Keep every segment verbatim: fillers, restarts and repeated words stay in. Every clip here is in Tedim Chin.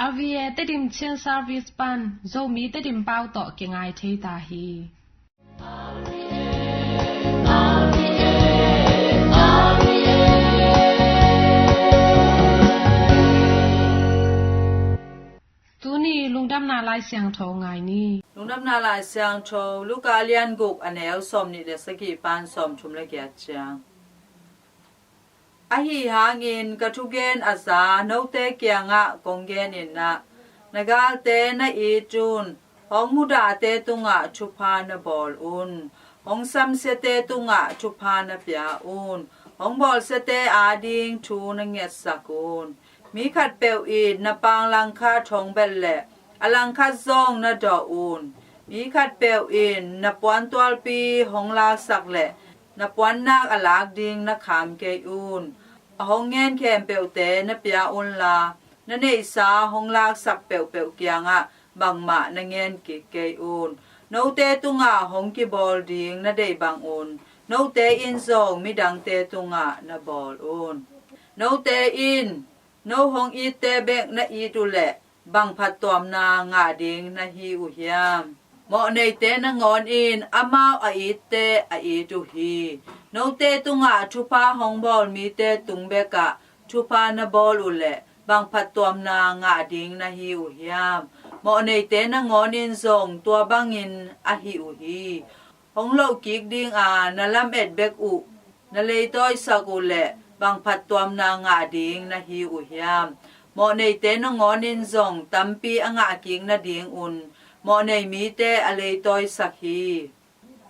R V A Tedim Chin Service pan Zomi Tedim pau tawh kingai thei ta hi. Tuni lungdamna Lai Siangtho ngai ni. Lungdamna Lai Siangtho, Luka a lian guk, a neu sawm nih le sagih pan sawm thum le giat ciang. Ahi hangin ka thugen a za note kiangah kong gen in ah, na galte na it un, hong mudahte tungah thupha na bawl un, hong samsiate tungah thupha na pia un, hong bawlsiate ading thu na ngetsak un. Mi khatpeuh in na pang langkhat hong belh leh, a langkhat zong na dawh un. Mi khatpeuh in na puantualpi hong laksak leh, na puannak a lak ding na kham kei un. A hong ngen khempeuhte na pia unla, na neihsa hong laksak peuhpeuh kiangah bangmah na ngen kik kei un. Note tungah hong kibawl ding na deih bangun, note in zong midangte tungah na bawl un. Note in no hong itte bek na it uh leh, bang phattuamna ngah ding na hi uh hiam? Mawhneite nangawn in amau a itte a it uh hi. Note tungah thupha hong bawl mite tung bekah thupha na bawl uh leh, bang phattuamna ngah ding na hi uh hiam? Mawhneite nangawn in zong tua bangin a hi uh hi. Hong lohkik dinga na lamet bek uh na leitawisak uh leh, bang phattuamna ngah ding na hi uh hiam? Mawhneite nangawn in zong tampi a ngahkik nadingun mawhnei mite a leitawisak hi.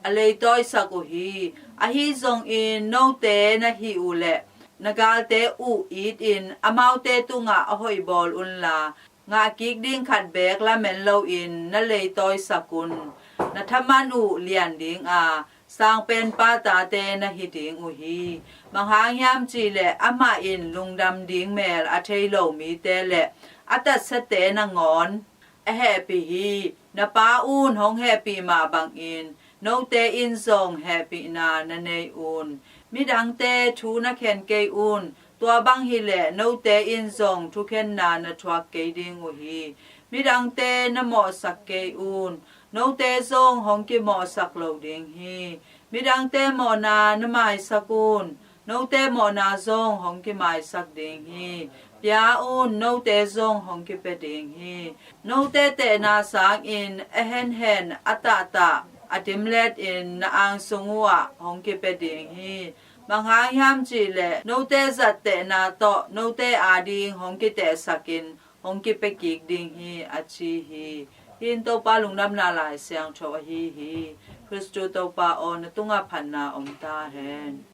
A leitawisak uh hi. Ahi zongin note na hih uh leh, na galte uh itin amaute tungah a hoih bawl unla, ngahkik ding khat beek lamen loin na leitawisak un. Na thaman uh lian dinga, Sangpenpa tate na hi ding uh hi. Bang hang hiam cihleh amah in lungdam ding mel a thei lo mite le a tatsiate nangawn a hehpih hi. Na Pa un hong hehpih mah bangin note in zong hehpihna na nei un. Midangte thu na khen kei un. Tua bang hileh note in zong thukhenna na thuak kei ding uh hi. Midangte na mawhsak kei un. Note zong hong kimawhsak lo ding hi. Midangte mawhna na maisak un. Note mawhna zong hong kimaisak ding hi. Pia un, note zong hong kipia ding hi. Note tehna sangin a henhen, a tahtah, a dimletin na angsung uhah hong kipia ding hi. Bang hang hiam cihleh note zat tehna tawh note ading hong kitehsakin hong kipia kik ding hi, a ci hi. Hih in Topa Lungdamna Lai Siangtho ahi hi. Khristu Topa aw, na tungah phatna om ta hen.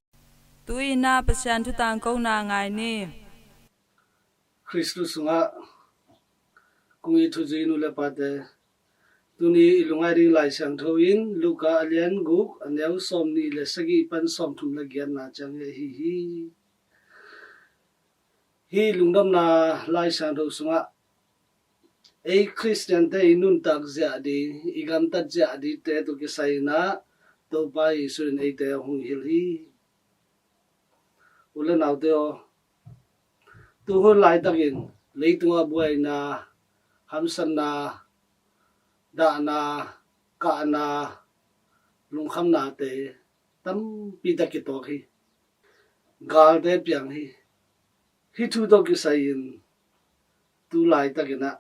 Tu-in ah Pasian thu tangkona ngai ni. Khristu sungah kong it thuzui nu le pate, tuni i lungngai ding Lai Siangtho in Luka a lian guk, a neu sawm nih le sagih pan sawm thum le giatna ciang hi ahi hi. Hih Lungdamna Lai Siangtho sungah ei Khristiante i nuntak ziah ding, i gamtat ziah dingte tawh kisai-in ah Topa Jesu in eite hong hilh hi. U le naute aw, tuhun laitakin leitungah buaina, hamsatna, dahna, kahna, lungkhamnate tampi tak kituak hi. Galte piang hi. Hih thu tawh kisai-in tu laitakin ah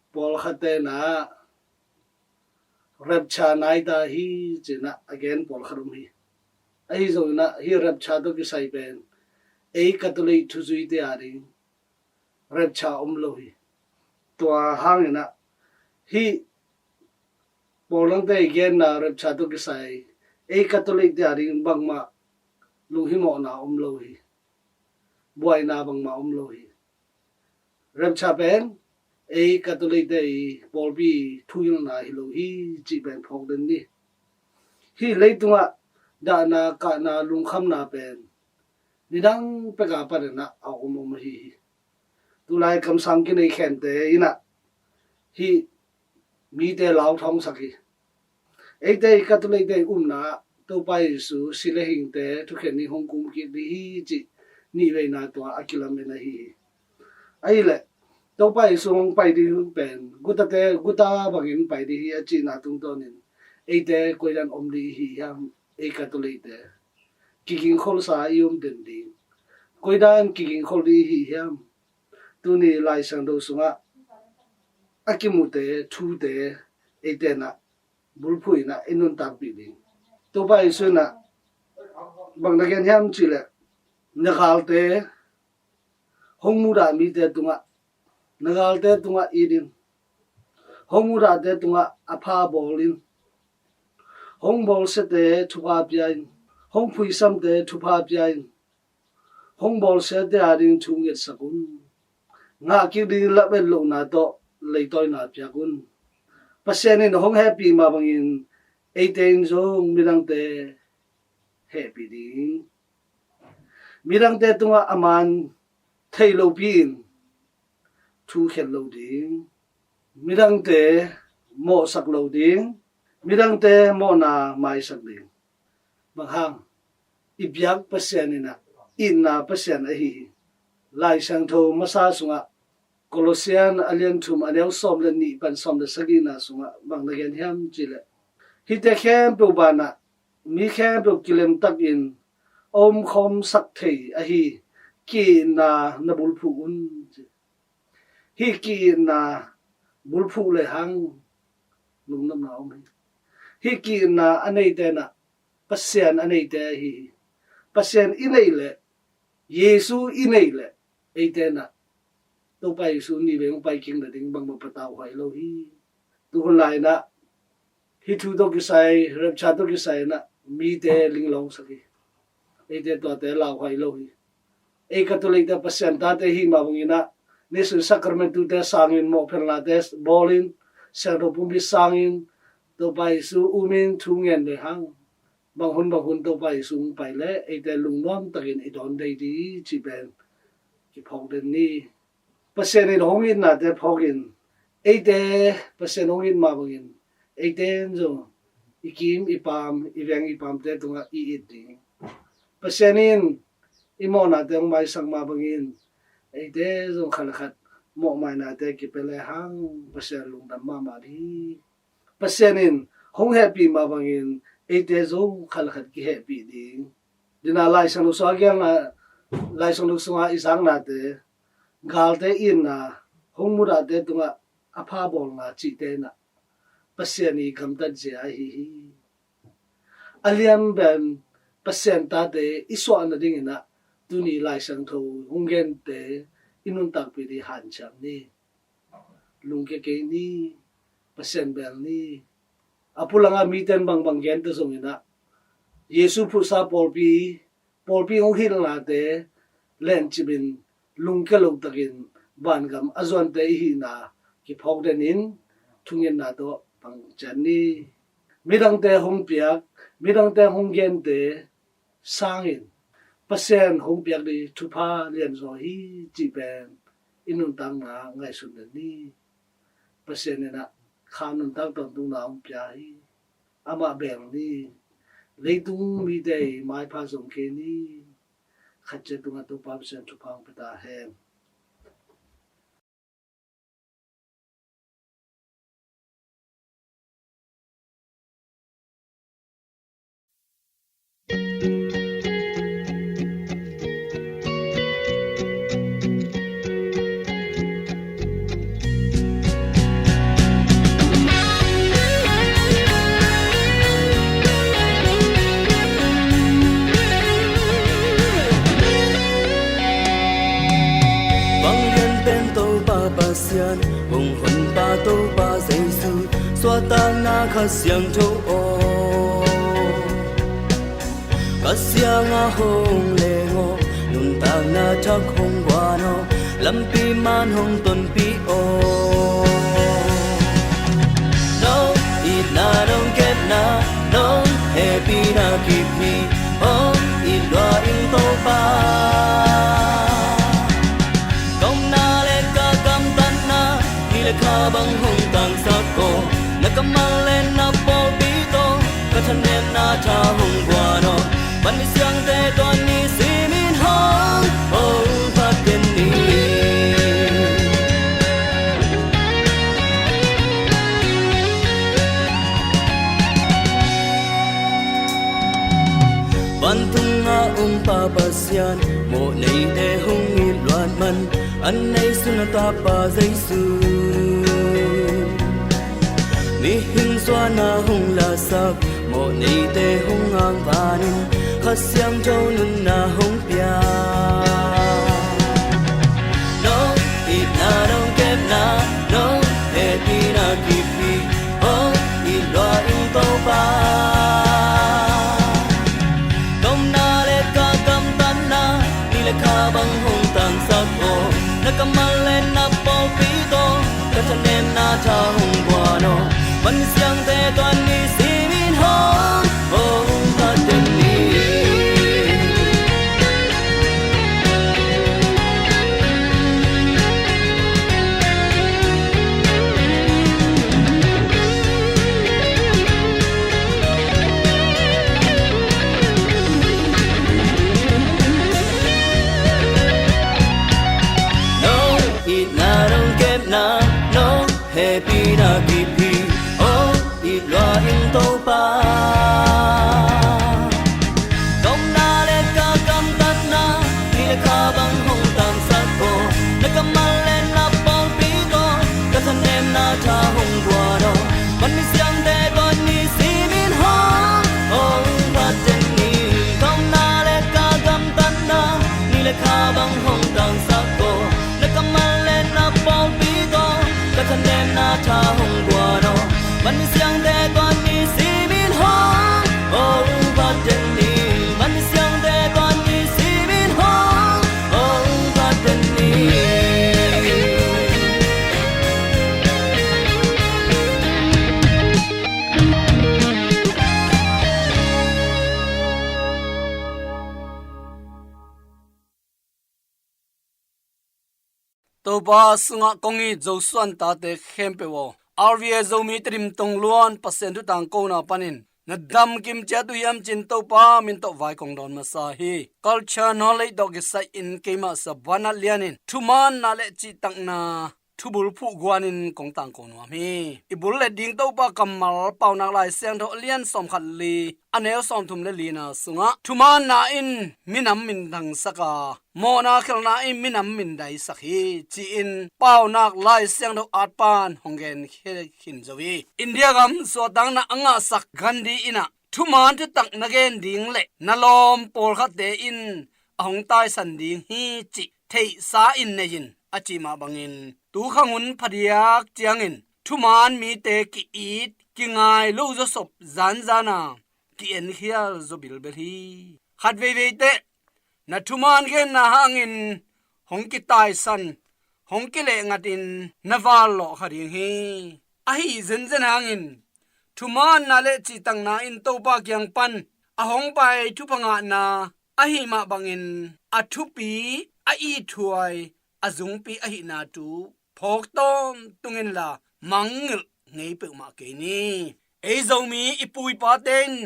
pawlkhatte in ah rapture nai ta hi ci-in ah a gen pawlkhat om hi. Ahi zongin ah hih rapture tawh kisai pen ei Catholic thuzuite ading rapture om lo hi. Tua hangin ah hih pawl dangte i genna rapture tawh kisai ei Catholic-te ading bangmah lunghimawhna om lo hi. Buaina bangmah om lo hi. Rapture pen ei Catholic-te i pawlpi thuhilhna hi lo hi cih pen phawk den ni. Hih leitungah dahna, kahna, lungkhamna pen nidang peka panin ah a om om ahi hi. Tulai kamsang kinei khente in ah hih mite lau thawngsak hi. Eite i Catholic-te i upna ah Topa Jesu si le hingte thukhen ni hong kum kik ding hi cih nihveina tua a kilamen ahi hi. Ahileh Topa Jesu hong pai ding pen gutate guta bangin pai ding hi a cihna tungtawnin eite koidan om ding i hi hiam? Ei Catholic-te kigingkholsa i om den ding, koidan kigingkhol ding i hi hiam? Tuni Lai Siangtho sungah a kimute thute eite na bulphuh in ah i nuntakpih ding. Topa Jesu in ah bang na gen hiam cih leh, na galte hong mudah mite tungah, na galte tungah it in, hong mudahte tungah a pha bawl in, hong bawlsiate thupha pia in, hong phuisamte thupha pia in, hong bawlsiate ading thu ngetsak un. Ngah kik ding lamet lohna tawh leitawina piak un. Pasian in hong hehpih mah bangin eite in zong midangte hehpih ding. Midangte tungah a man thei lopi in thu khen lo ding. Midangte mawhsak lo ding. Midangte mawhna maisak ding. Bang hang? I biak Pasian in ah itna Pasian ahi hi. Lai Siangtho masa sungah, Colossian a lian thum a neu sawm le nih pan sawm le sagihna sungah bang na gen hiam cih leh, hihte khempeuh banah mi khempeuh kilemtakin a omkhawmsak thei ahi ki-itna na bulphuh un, ci. Hih ki-itna bulphuh lehang lungdamna om hi. Hih ki-itna a neite in ah Pasian a neite ahi hi. Pasian i neih leh, Jesu i neih leh, eite in ah Topa Jesu ni vei hong pai kik nading bangmah patau huai lo hi. Tu hun lai in ah hih thu tawh kisai, rapture tawh kisai in ah mite linglawngsak hi. Eite tuate lauhuai lo hi. Ei Catholic-te Pasian tate i hih mah bangin ah nisim sacrament-ute sangin, mawhphelnate bawlin, siangtho pumpi sangin, Topa Jesu umin thu ngen lehang, bang hun bang hun Topa Jesu hong pai leh eite lungnuam takin i dawn dei ding cih pen kiphawk den ni. Pasian in hong itnate phawkin, eite Pasian hong it mah bangin eite in zong i kim i pam, i veng i pamte tungah i it ding. Pasian in i mawhnate hong maisak mah bangin eite zong khat le khat mawhmainate kipia lehang Pasian lungdam mahmah ding. Pasian in hong hehpih mah bangin eite zong khat le khat kihehpih ding. Dina Lai Siangtho sungah a gelna, Lai Siangtho sungah i zaknate, galte itna, hong mudahte tungah a pha bawlna cihte in ah Pasian i gamtatzia ahi hi. A lian pen Pasian tate i suah nadingin ah tuni Lai Siangtho hong gente i nuntakpih ding hanciam ni. Lungkia kei ni, Pasian bel ni. A pulangah mite in bangbang gente zongin ah Jesu phuhsa pawlpi, pawlpi hong hilhnate lencipin lungkia lo takin vangam a zuante i hihna kiphawk denin thungetna tawh pang ciat ni. Midangte hong piak, midangte hong gente sangin Pasian hong piak ding thupha lianzaw hi cih pen i nuntakna ngaihsun den ni. Pasian in ah kha nuntak tawntungna hong pia hi. Amah bel ni. Leitung mite i maipha zong kei ni. Khat ciat tungah Topa Pasian thupha hong pia ta hen. Bang lian pen Topa Pasian, hong Honpa Topa Jesu, suahtakna Kha Siangtho aw. Kha Siangtho hong leng aw, nuntakna thak hong guan aw, lampi man hong tonpih aw. Nong itna, nong kepna, nong hehpihna kip hi, hong it lua ing Topa. Ka omna le ka gamtatna, ni le kha bang hong tangsak aw, na kammal le na pawlpi tawh, ka thanemna tha hong guan aw, van misiangte tawh ni simin hong, hong phat den ni. Vantung a om Pa Pasian, mawh neite hong it luat man, an neisun a tapa Jesu. Mihing suahna hong lasak, mawh neite hong angvanin, Kha Siangtho nunna hong pia. No itna dong kepna, no hehpihna kipi, oh i lua in Topa. Ka omna le ka gamtatna, ni le kha bang hong tangsak aw. Na kammal le na pawlpi tawh, ka thanemna tha hong guan aw. Van siangte tuan ni simin hong, hong phaten ni. No itna dong kepna, no hehpihna kipi, oh i lua in Topa. Ka omna le ka gamtatna, ni le kha bang hong tangsak aw. Na kammal le na pawlpi tawh, ka thanemna tha hong guan aw. Van siangte tuan ni simin hong, hong phaten ni. Ka omna le ka gamtatna, ni le kha bang hong tangsak aw. Na kammal le na pawlpi tawh, ka thanemna tha hong guan aw. Van siangte tuan ni simin hong, hong phaten ni. Van siangte tuan ni simin hong, hong phaten ni. Topa sungah kong it Zo suan tate khempeuh aw, R V A Zomi Tedim tongluan Pasian thu tangkona panin na dam kim ciat uh hiam cin Topa min tawh vai kong dawn masa hi. Culture knowledge tawh kisai in keimah Sabanat Lian in thumaanna le cihtakna thubul phuh guanin kong tangko nuam hi. I bul let ding Topa kammal Paunak Lai Siangtho a lian sawmkhat li, a neu sawmthum le lina sungah, thumaanna in minam min thangsak a, mawhna khelhna in minam min daisak hi, ci-in Paunak Lai Siangtho atpan hong gen khin zo hi. India gam suahtakna a ngahsak Gandhi in ah, thumaan thutak na gen ding le na lawm pawlkhatte in a hong taisan ding hi cih theihsa in nei in, a cih mah bangin tu khanghun phadiak ciangin thumaan mite ki-it kingai lo zawsop zanzana ki-enkhial zaw bilbel hi. Khat veivei teh na thumaan genna hangin hong kitaisan, hong kilehngatin na vallawh kha ding hi. Ahi zenzen hangin thumaanna le cihtakna in Topa kiang pan a hong pai thupha ngahna ahi mah bangin a thupi, a ithuai, a zungpi ahihna thu phawk tawntung inla mangngilh ngei peuhmah kei ni. Ei Zomi i pu i pate in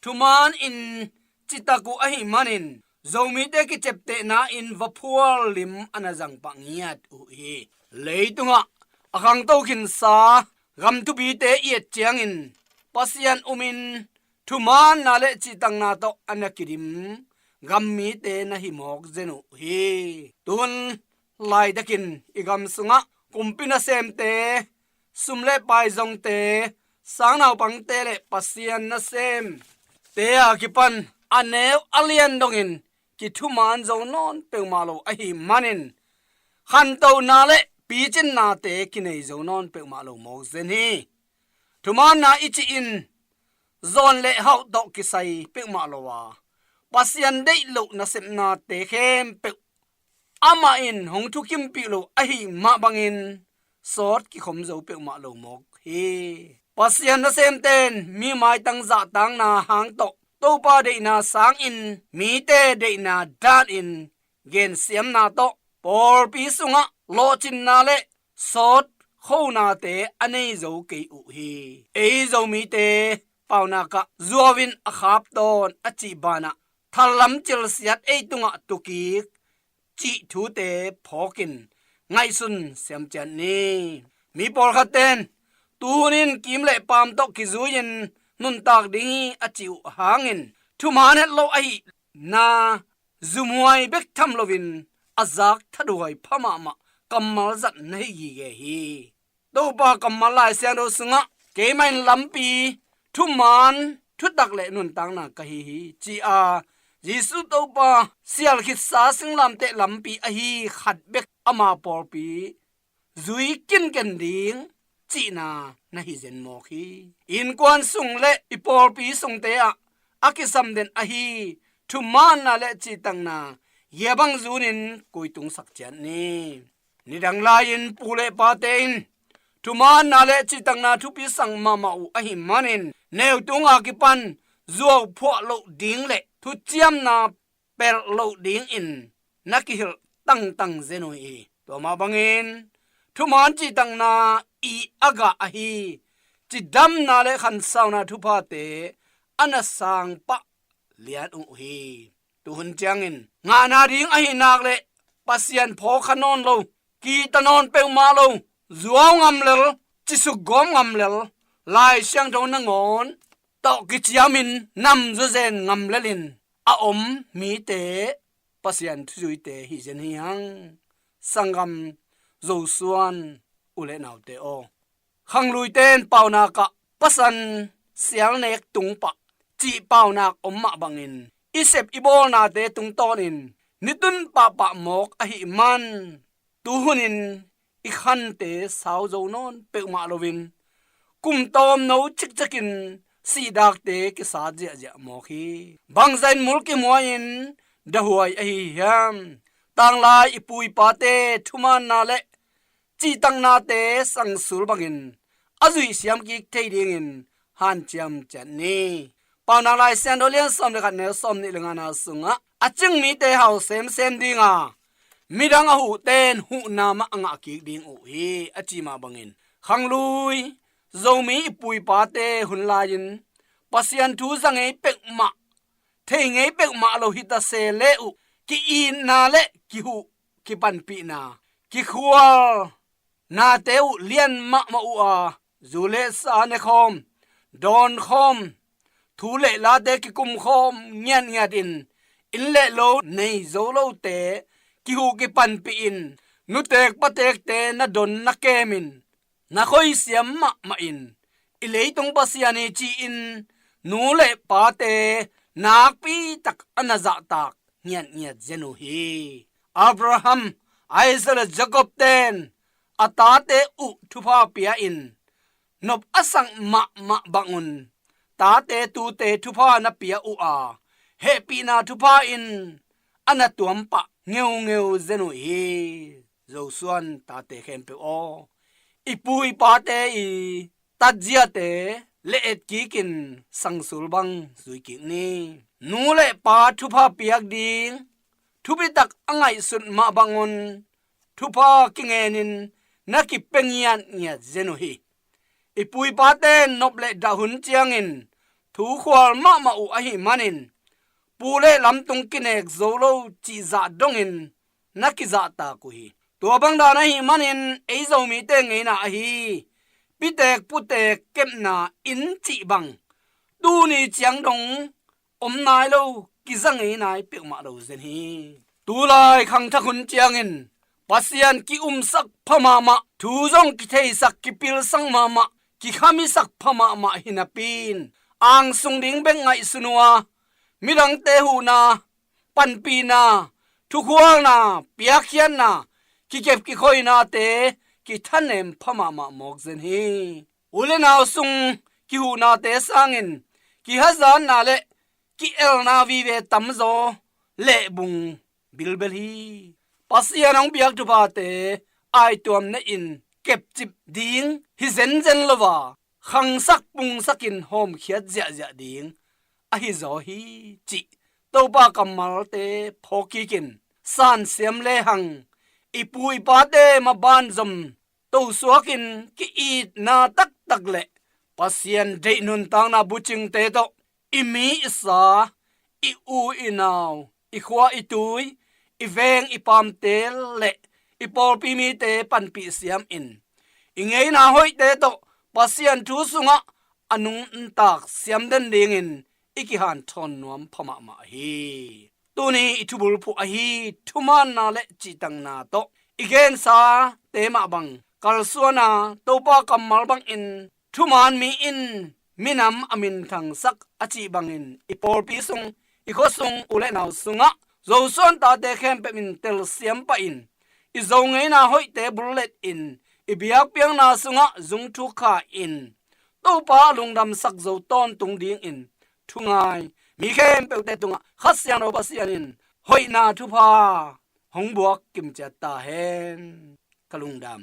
thumaan in citak uh ahih manin Zomite kiceptehna in vaphual lim a na zangpah ngiat uh hi. Leitungah a khangto khinsa gam thupite i et ciangin Pasian umin thumaanna le cihtakna tawh a na kidim gam mite na hi mawk zen uh hi. Tun laitakin i gam sungah kumpi nasemte, sum le pai zongte, sangnaupangte le Pasian nasemte a kipan a neu a lian dongin kithumaan zo nawn peuhmah lo ahih manin khantohna le picinnate kinei zo nawn peuhmah lo mawk zen hi. Thumaanna i cih in zawn le hauh tawh kisai peuhmah lo a, Pasian deih loh nasepnate khempeuh amah in hong thukimpih lo ahih mah bangin sawt kikhom zo peuhmah lo mawk hi. Pasian nasemte in mi maitang zahtakna hang tawh Topa deihna sangin mite deihna danin gensiamna tawh pawlpi sungah lawhcinna le sawt khonate a nei zo kei uh hi. Ei Zomite paunak ah zuau in a khap tawn a cih banah thallam cilsiat ei tungah tukik cih thute phawkin ngaihsun siamciat ni. Mi pawlkhatte in tu hun in kiim le paam tawh kizui-in nuntak ding hi a cih uh hangin thuman het lo ahihna zumhuai bek tham loin a zak thaduai pha mahmah kammal zat na hi gige hi. Topa kammal Lai Siangtho sungah keimah in lampi, thuman, thutak le nuntakna ka hi hi, ci-a Jesu Topa sial khitsa singlamteh lampi ahi khat bek ama pawlpi zui kinken ding cihna na hi zen mawk hi. Innkuan sung le i pawlpi sungte ah a kisam den ahi thumaanna le cihtakna yebang zunin kuitungsak ciat ni. Nidang lai-in pu le pate in thumaanna le cihtakna thupi sang mahmah uh ahih manin neu tunga kipan zuau phuah loh ding le thuciamna pelh loh dingin na kihilh tangtang zen uh hi. Tua mah bangin thuman cihtakna i a gah ahi cidamna le khansauna thuphate a na sang pah lian uh hi. Tuhun ciangin ngahna ding ahi nak le Pasian phawk kha nawn lo, kita nawn peuhmah lo, zuau ngam lel, cisuk gawm ngam lel, Lai Siangtho nangawn tawh kiciamin namzaw zen ngam lelin a om mite Pasian thuzuite hi zen hi hang. Sanggam Zosuan u le naute aw, khangluite in paunak ah pasan sialnek tung pah cih paunak om mah bangin i sep i bawlnate tungtawnin nitun pahpah mawk ahih man, tuhunin i khante sau zo nawn peuhmah loin kum tawmno cikcikin sihdakte kisat ziahziah mawk hi. Bangzahin mul kimuai-in dahuai ahi hiam? Tanglai i pu i pate thumaanna le cihtaknate sangsul bangin a zuih siam kik thei dingin hanciam ciat ni. Paunak Lai Siangtho lian sawm le khat neu sawm nih le ngana sungah a cing mite hau semsem dinga midang a huhte in huhna mah a ngah kik ding uh hi, a ci mah bangin khanglui Zomi i pu i pate hun lai-in Pasian thu za ngei peuhmah, thei ngei peuhmah lo hi ta se le uh, ki-itna le kihuh kipanpihna, kikhual nate uh lian mahmah uh a, zu le sa ne khawm, dawn khawm, thu le late kikum khawm ngiatngiat in, inn le lo nei zo lote kihuh kipanpih in, nutek patekte na don na kem in, na khoisiam mahmah in, i leitung Pasian hi ci-in nu le pate nakpi tak a na zahtak ngiatngiat zen uh hi. Abraham, Isaac le Jacob ten a tate uh thupha pia-in nop a sak mahmah bangun tate tute thupha na pia uh a, hehpihna thupha in a na tuam pah ngeungeu zen uh hi. Zosuan tate khempeuh aw, i pu i pate i tatziate le etkikin sangsul bang zui kik ni. Nu le pa thupha piak ding thupitak a ngaihsut mah bangun thupha kingenin na kipia ngiatngiat zen uh hi. I pu i pate nop le dah hun ciangin thukhual mahmah uh ahih manin pu le lamtung kinek zo lo cih zah dongin na kizahtak uh hi. Tua bang dan ahih manin ei Zomite ngeina ahi pitek putek kepna inn cih bang tuni ciang dong om nai lo, kiza ngei nai peuhmah lo zen hi. Tulai khangthak hun ciangin Pasian ki-umsak pha mahmah, thu zong kitheisak kipilsak mahmah, kikhamisak pha mahmah hi napi-in angsung ding bek ngaihsun uh a, midangte huhna, panpihna, thukhualna, piakkhiatna, kikep kikhoinate kithanem pha mahmah mawk zen hi. U le nau sung kihuhnate sangin kihazatna le ki-elna vive tamzaw lehbung bilbel hi. Pasian hong piak thuphate aituam nehin kepcip ding hi zenzen lo a, khangsak pungsakin hawmkhiat ziahziah ding ahi zaw hi, cih Topa kammalte phawk kikin sansiam lehang i pu i pate maban zom tosuakin ki-itna taktak le Pasian deih nuntakna bucingte tawh i mi i sa, i u i nau, i khua i tui, i veng i paamte le i pawlpi mite panpih siamin i ngeina hoihte tawh Pasian thu sungah a nuntak siam den dingin i kihanthawn nuam pha mahmah hi. Tuni i thubulphuh ahi thumaanna le cihtakna tawh i gensate mah bang kalsuana Topa kammal bangin thumaan mi in minam a minthangsak a cih bangin i pawlpi sung, i khua sung, u le nau sungah Zosuan tate khempeuh in telsiam pahin i Zo ngeina hoihte bulletin i biakpiakna sungah zungthuk kha in Topa a lungdamsak zo tawntung dingin thungai mi khempeuhte tungah Kha Siangtho Pasian in hoihna thupha hong buak kimciat ta hen. Ka lungdam.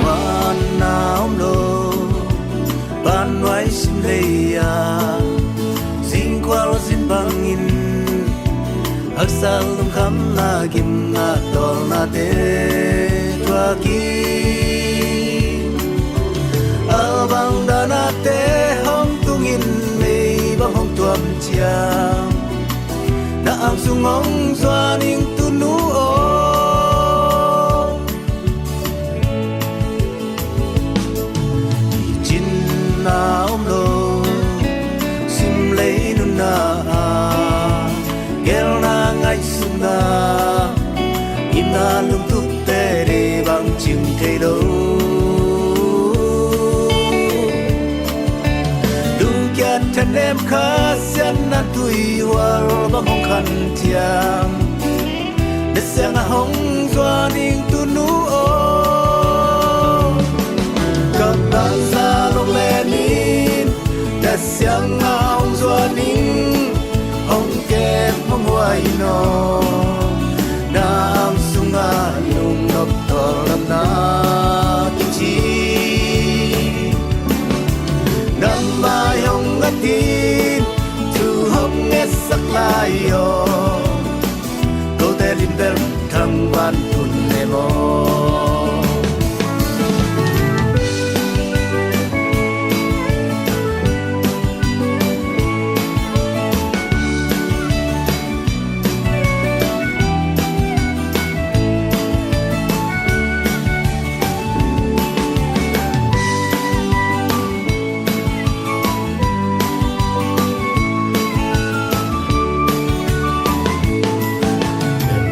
Vanna om lo, vannuai sim lei-a, zingkual zin bangin haksa lungkhamna gimna tawlnate thuakin, a bang danate hong tungin mei bang hong tuam ciang, na ang sung hong zuan ing tunu aw. Kicinna om lo, sim lei nunna ah, gelna ngaihsutna, itna lungtup te dei bang cing thei lo. Lungkiat thanem Kha Siangtho tuihual bang hong khan thiam, na siangah hong zuan ing tunu aw. Ka banza lok le nin, na siangah hong zuan ing, hong kem hong huai in aw. Na ang sungah lungnop tawldamna kici, na mai hong ngatin, thu hong ngetsak lai aw. Kote limbel thang vantun le maw.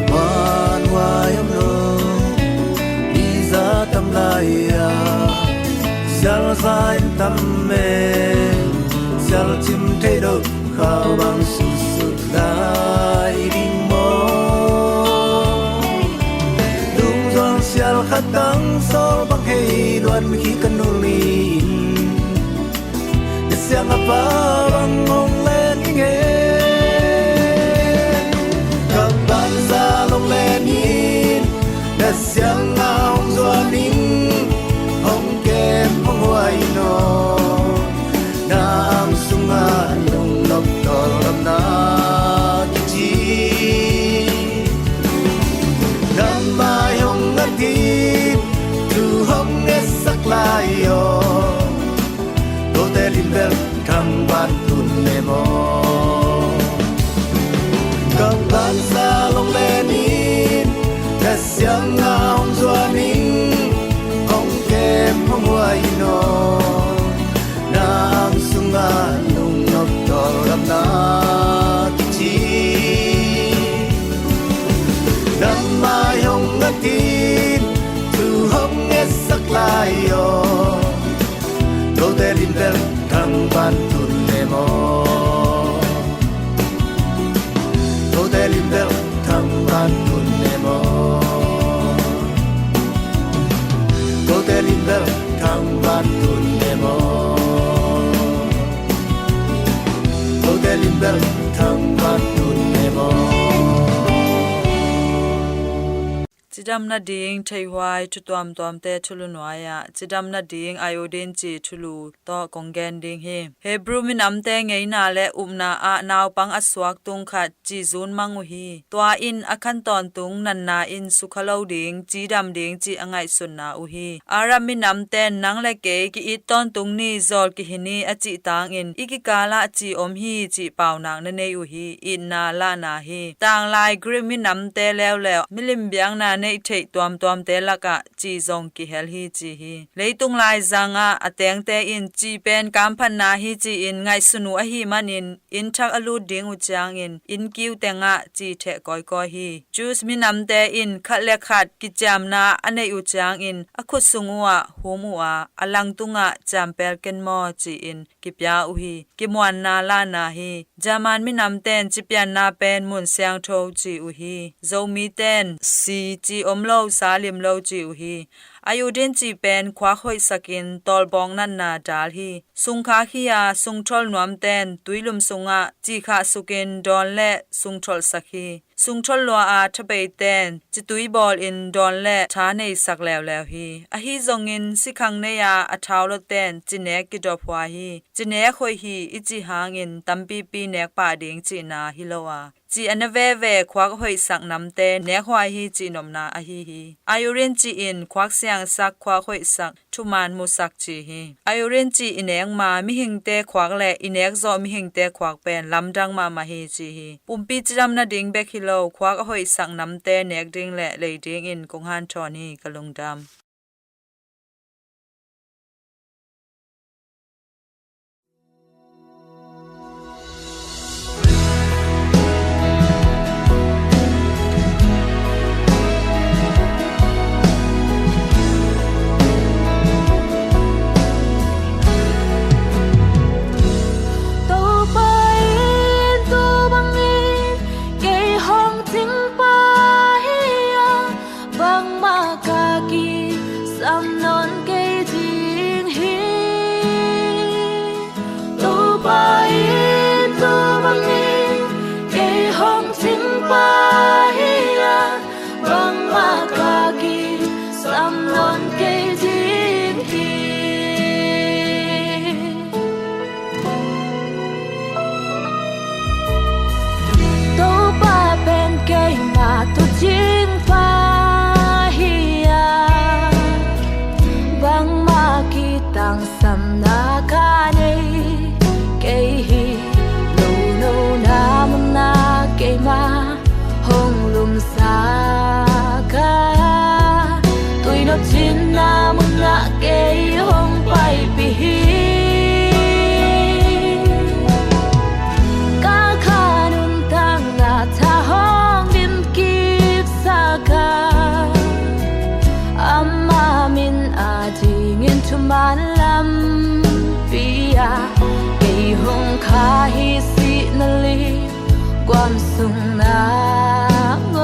Vanhuai om lo, i za tam lai-a, sial za in tam e, sial cim thei lo, khau bang sutsut lai ding maw. Lungzuang sial khat tang sawl bang hei luan khi ka nul ni in, na siang a pa bang hong leng ing e. Ka banza lok le nin, na siangah hong zuan ing, hong kem hong huai in aw. Na ang sungah lungnop tawldamna kici, na mai hong ngatin, thu hong ngetsak lai aw. Kote limbel thang vantun le maw. Ka banza lok le nin, na siangah hong zuan ing, hong kem hong huai in aw. Na ang sungah lungnop tawldamna kici, na mai hong ngatin, thu hong ngetsak lai aw. Kote limbel thang vantun le maw. Kote limbel thang vantun le maw. Kote limbel thang vantun le maw. Kote limbel thang vantun le maw. Cidam nading theihhuai thu tuamtuamte thulu nuai-ah cidam nading iodine ci thulu tawh kong gen ding hi. Hebrew minamte ngeina le upna ah naupang a suak tung khat ci zun mang uh hi. Tua in a khan tawntung natna in sukha lo ding, cidam ding cih a ngaihsunna uh hi. Arab minamte in nang le kei ki-it tawntung ni, zawl kihi ni a cih tangin i kikalah ci om hi cih paunak na nei uh hi. Itna lahna hi. Tanglai Greek minamte leuleu milim biakna neih theih tuamtuamte lakah ci zong kihel hi ci hi. Leitung laizang ah a tengte in ci pen kamphatna hi ci-in ngaihsun uh ahih manin inn thak a lut ding uh ciangin inn kiu tengah ci theh kawikawi hi. Jews minamte in khat le khat kiciamna a neih uh ciangin a khut sung uhah hum uh a, a langtungah ciampel ken maw ci-in kipia uh hi. Kimuanna lahna hi. German minamte in cipianna pen mun siangtho ci uh hi. Zomite in si ci om lo, sa lim lo ci uh hi. Iodine ci pen khuak hoihsakin tawlbawng natna dal hi. Sungkhak hi-a sungtholh nuamte in tuilum sungah cikhah sukin dawn le sungtholhsak hi. Sungtholh lua-a thabeite in citui bawlin dawn le tha neisak leuleu hi. Ahi zongin sikhang nei-a a thau lote in cinek kidop huai hi. Cinek hoih hi i cih hangin tampipi nek pah ding cihna hi lo a, ci a na veve khuak a hoihsak namte nek huai hi cihnopna ahi hi. Iodine ci in khuak siangsak, khuak hoihsak, thuman musak ci hi. Iodine ci i nek ma mihingte khuak le i nek zawh mihingte khuak pen lamdang mahmah hi ci hi. Pumpi cidam nading bek hi lo, khuak a hoihsak namte nek ding le lei dingin kong hanthawn hi. Ka lungdam. Topa in tu bangin kei hong cingpa hi a, bangmah ka kisam nawn kei ding hi. Topa in tu bangin kei hong cingpa hi a, bangmah ka kisam nawn kei ding hi. Topa pen keima tuucingpa hi a, bangmah kitangsapna ka nei kei hi. Nununa munah keima hong lumsak a, tuinop cinna munah kei hong paipih hi. Ka kha nuntakna tha hong dimkipsak a, ama min adingin thuman lampi ah kei hong kha hi. Sihna li guam sung nangawn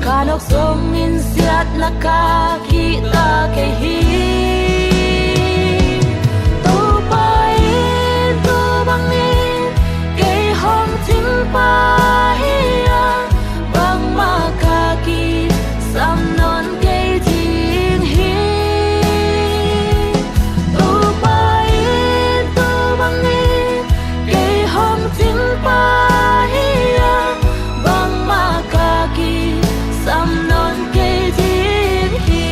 ka nawk zongin siatna ka kihta kei hi. Topa in tu bangin kei hong cingpa hi a, bangmah ka kisam nawn kei ding hi. Topa in tu bangin kei hong cingpa hi a, bangmah ka kisam nawn kei ding hi.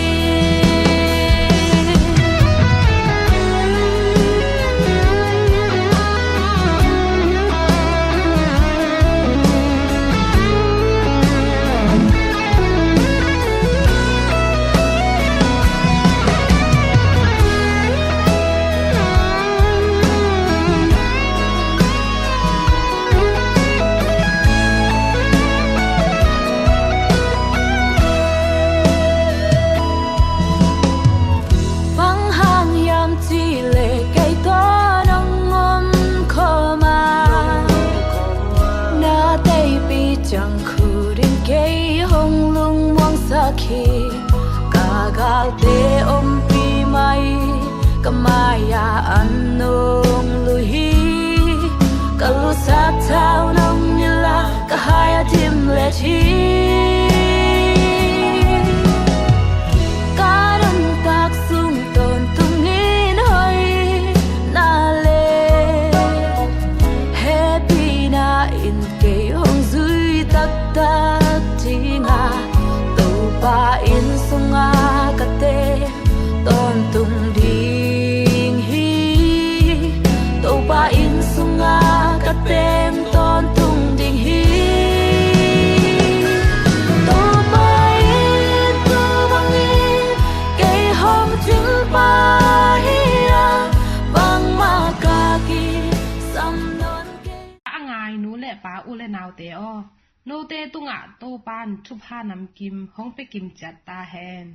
Bang hang hiam cih leh kei tawh nong om khawm a, na teipih ciang khut in kei hong lungmuangsak hi. Ka galte ompih mah hi, ka mai-ah an nong luh hi. Ka lusak thau nong nilh a, ka hai a dimlet hi. Unaute aw, note tungah Topa'n thupha namkim hong pia kim ciat ta hen.